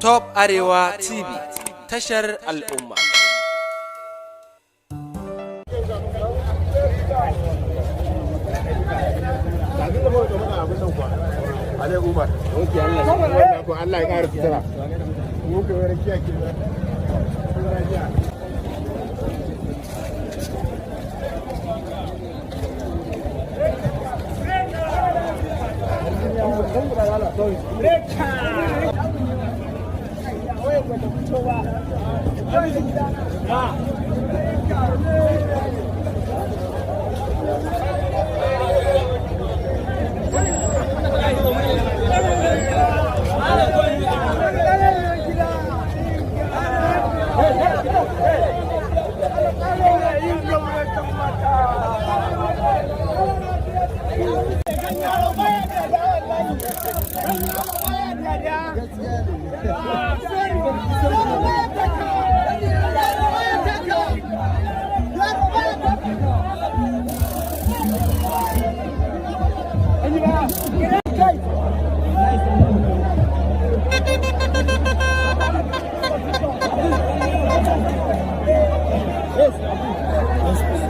Top Arewa TV, tashar al'umma. Alai Umar. Ok, Allah. Wannan ko Allah ya ƙara sutura. Mu ka wani kiyaye.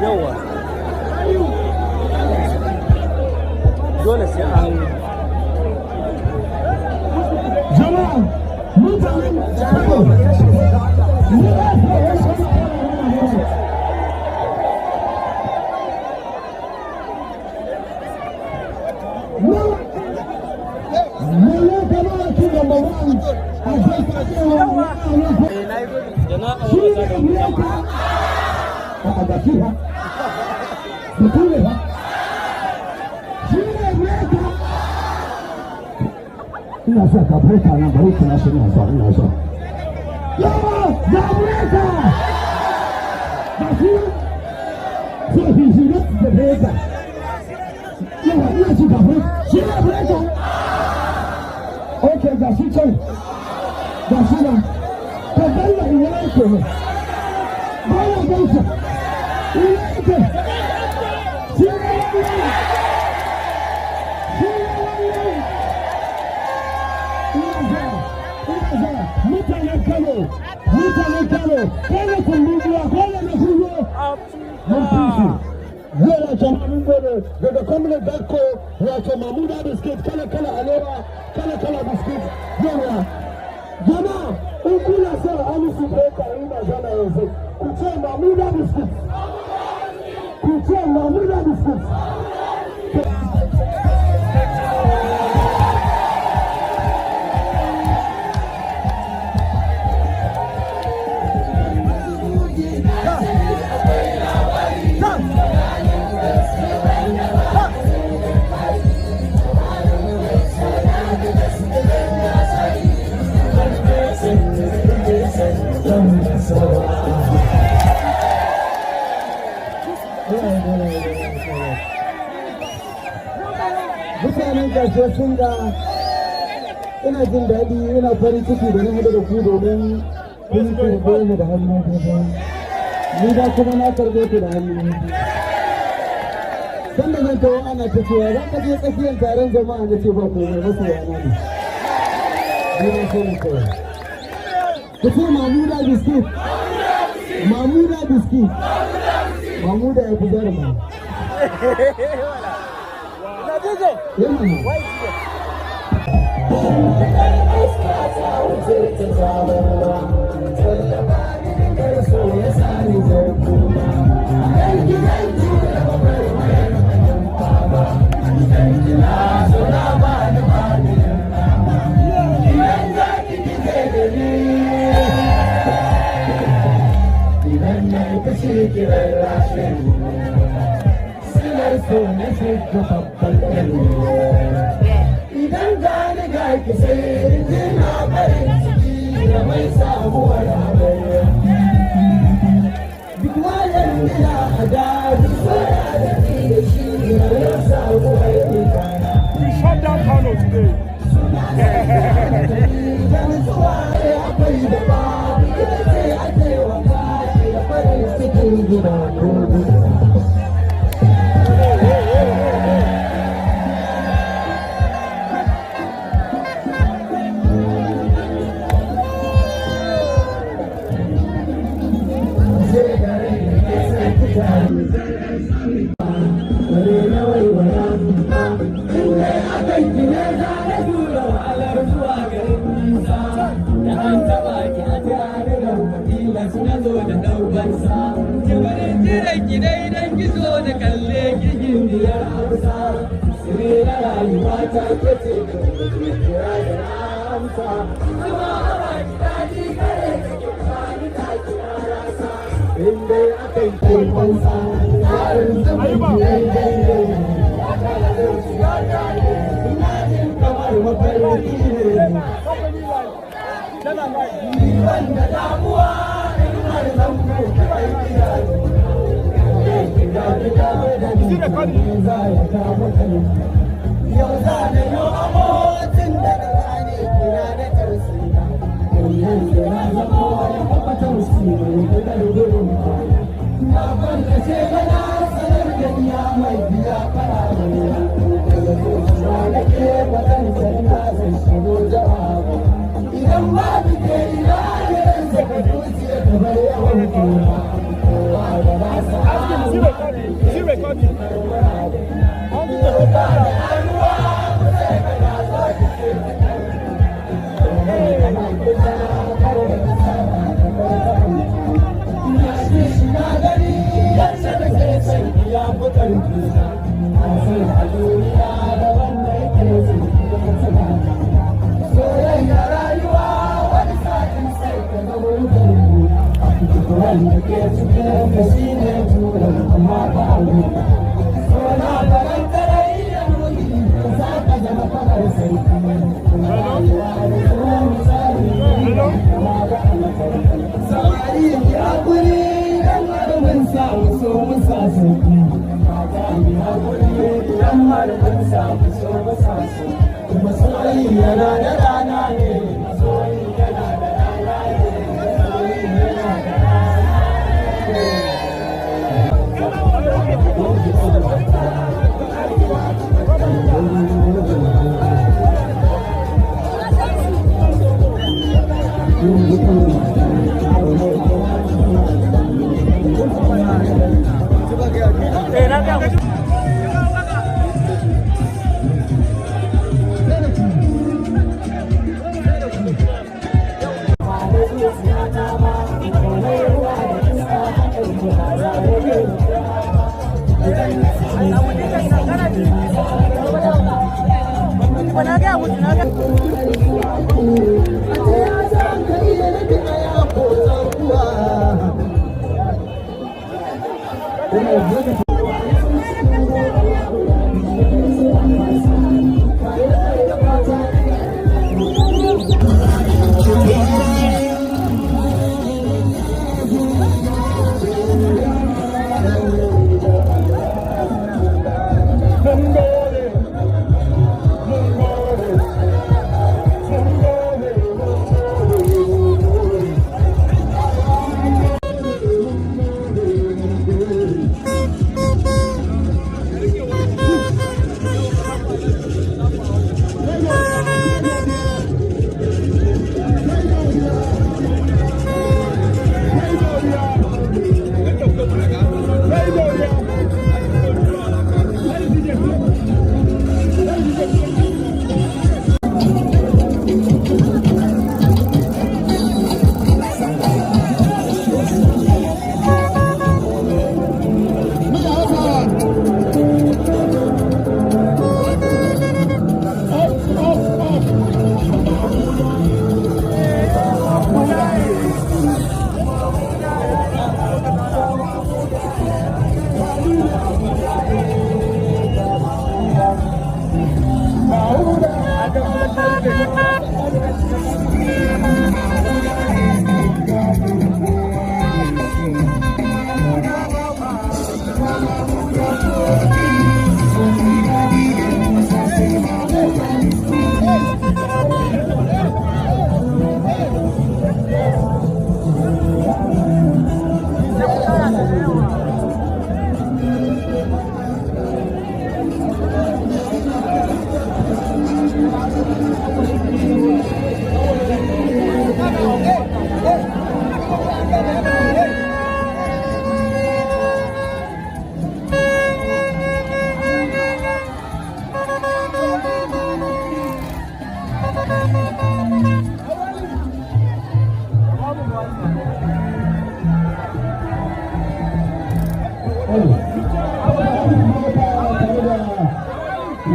Yawa, dole sai an Jama'a, mutanen Kano, ina so ka furta nan, bari kira shi, ina so, ina so. Yawa, ga Amurka, ga shi, so he shi ne da breka. Yawa, ina so ka furta shi ne breka. Okay, ga shi can, ga shi nan. Ka balla, ina yake ne? Ba ya gansa, ina yake? Shi ne wannan, shi ne wannan. Mutanen Kano, mutanen Kano, kone kulluwa, kone na kulluwa, mun fi su. Yau wato mun gode daga Comrade Dakko, wato Mamuda Biskit, kala kala alewa, kala kala biskit. Yawa jama'a, in kuna son Hamisu Breaker yi magana yanzu, ku ce Mamuda Biskit, ku ce Mamuda Biskit. Mutanen kasuwar Singa, ina jin daɗi, ina farin ciki da na haɗu da ku, domin kun karɓe ni da hannu biyu, ni da kuma na karɓe ku da hannu biyu. Sanda zan tawo ana ta cewa za ka je tsakiyar taron jama'a, na ce ba komai, masoya na ne, ni na sani kawai. Ku ce Mamuda Biskit, Mamuda Biskit, Mamuda ya fi jaruma. Yana. Idan gani ga ki, sai na farin ciki da mai sabuwar amarya. Duk wayan gida a daji suna da ni da shi na yau sabuwar gidana. We shut down Kano today. Da nutsuwa akwai da babu ita ce ake wanka da farin cikin gida gobe. fansa. Jibirin jiran ki daidan gizo da kalle gigin biyar Hausa. Sire na rayuwa ta ke ce kira da na amsa. Zuma a baki daɗi kare cikin bani ta kira rasa. In dai aka yi kai fansa, tsarin zumunci daidai ne. Ya kala zuciya ta ne, ina jin kamar mafarki ne. Ni ban da damuwa in har zan buɗe bai idanu. Gida gida da ni za ya kama kai. Yau za na yi abokin da na gane kina da tausayi. Yanzu na zama wani babba tausayi mai fitar gudun baya. Na farkace bana sanar da iya mai biya fara da daga zuciya nake faɗan sanna zan shigo jawabu. Idan babu ke ina ne saka zuciya ta bar yawan kura. Kowa da nasa. Is he recording? Is he recording? Wanda ke cikin ka shi ne turan amma ba Sona faranta rai da ruhi za ka zama kamar sarki. Rayuwa da tsohon misali kama da alfarki. Samari ya hakuri dan har mun samu so mun sa sauki. Mata mi hakuri dan har mun samu so mun sa sauki. Masoyi yana da rana ne, masoyi yana da rana ne, masoyi yana da rana ne. Mun gode.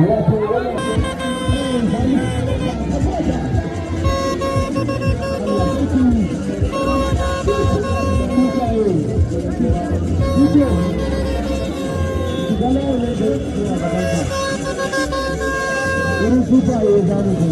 Wato wannan. Wurin sufaye za mu je.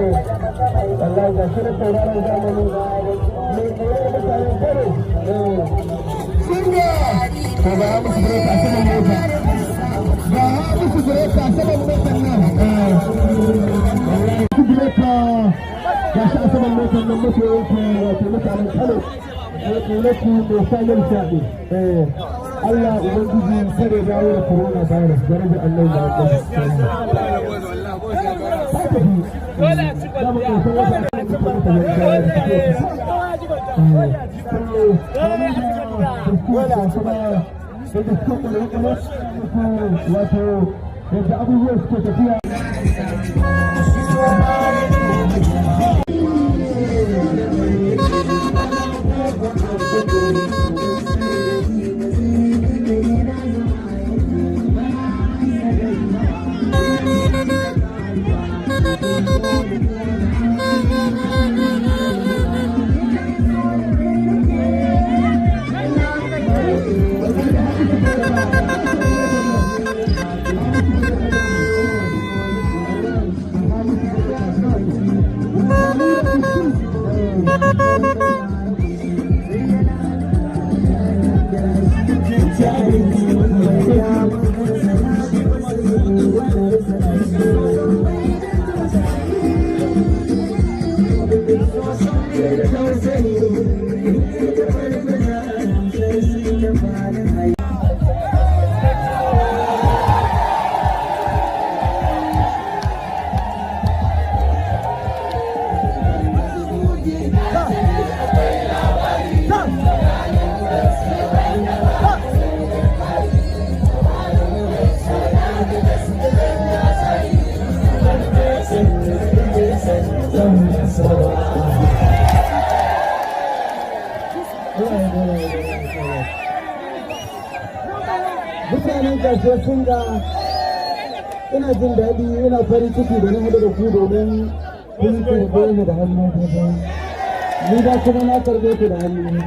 Wallahi ga shi na tauraron zamani mai tsoron mutanen Kano. Singa! Ko ba musu break a saman mota. Ba musu break a saman motar nan. Wallahi su break ga shi a saman motar nan, masoyan ku, wato mutanen Kano. Mai tsoron ku, mai sanya nishaɗi. Allah Ubangiji kada ya dawo da corona virus, daraja Annabi Muhammad. Ta tafi. Za mu ɗauki wata wato yadda abubuwan suke tafiya. Mutanen kasuwar Singa, ina jin daɗi, ina farin ciki da na haɗu da ku, domin kun karɓe ni da hannu biyu, ni ba kuma na karɓe ku da hannu biyu.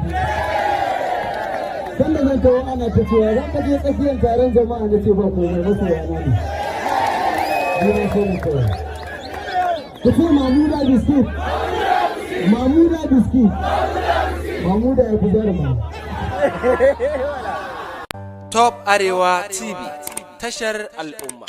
Sanda zan tawo ana ta cewa za ka je tsakiyar taron jama'a, na ce ba komai, masoyana ne, ni na sani kawai. Ku ce Mamuda Biskit, Mamuda Biskit, Mamuda ya fi jaruma. Top Arewa TV, tashar al'umma.